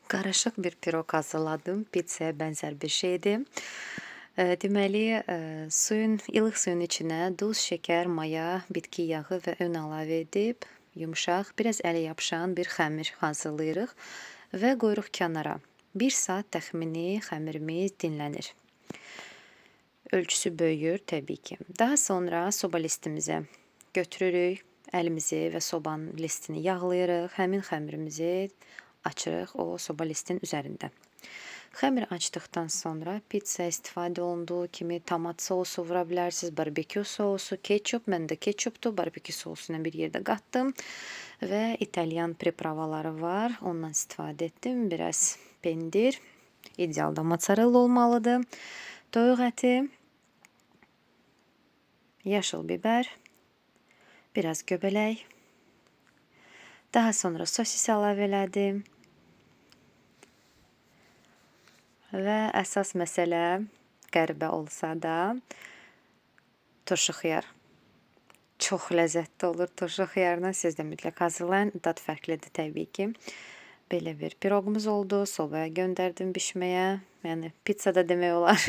Qarışıq bir piroq hazırladım. Pitsaya bənzər bir şeydir. Deməli, suyun, ilıq suyun içinə duz, şəkər, maya, bitki yağı və un əlavə edib yumşaq, biraz ələ yapışan bir xəmir hazırlayırıq və qoyuruq kənara. 1 saat təxmini xəmirimiz dinlənir. Ölçüsü böyüyür təbii ki. Daha sonra soba listimizə götürürük əlimizi və sobanın listini yağlayırıq. Həmin xəmirimizi açırıq o soba listin üzərində. Xəmiri açdıqdan sonra pizza istifadə olunduğu kimi tomat sousu vura bilərsiniz, barbekü sousu, ketçup. Məndə ketçupdur, barbekü sousu ilə bir yerdə qatdım və italyan pripravaları var. Ondan istifadə etdim. Biraz pendir, idealda mozzarella olmalıdır. Toyuq əti, yaşıl biber, biraz göbələk. Daha sonra sosis əlavə elədim. Və əsas məsələ qəribə olsa da turşu xiyar. Çox ləzzətli olur turşu xiyarla. Siz də mütləq hazırlayın. Dad fərqlidir təbii ki. Belə bir piroqumuz oldu. Sobaya göndərdim bişməyə. Yəni pizza da demək olar.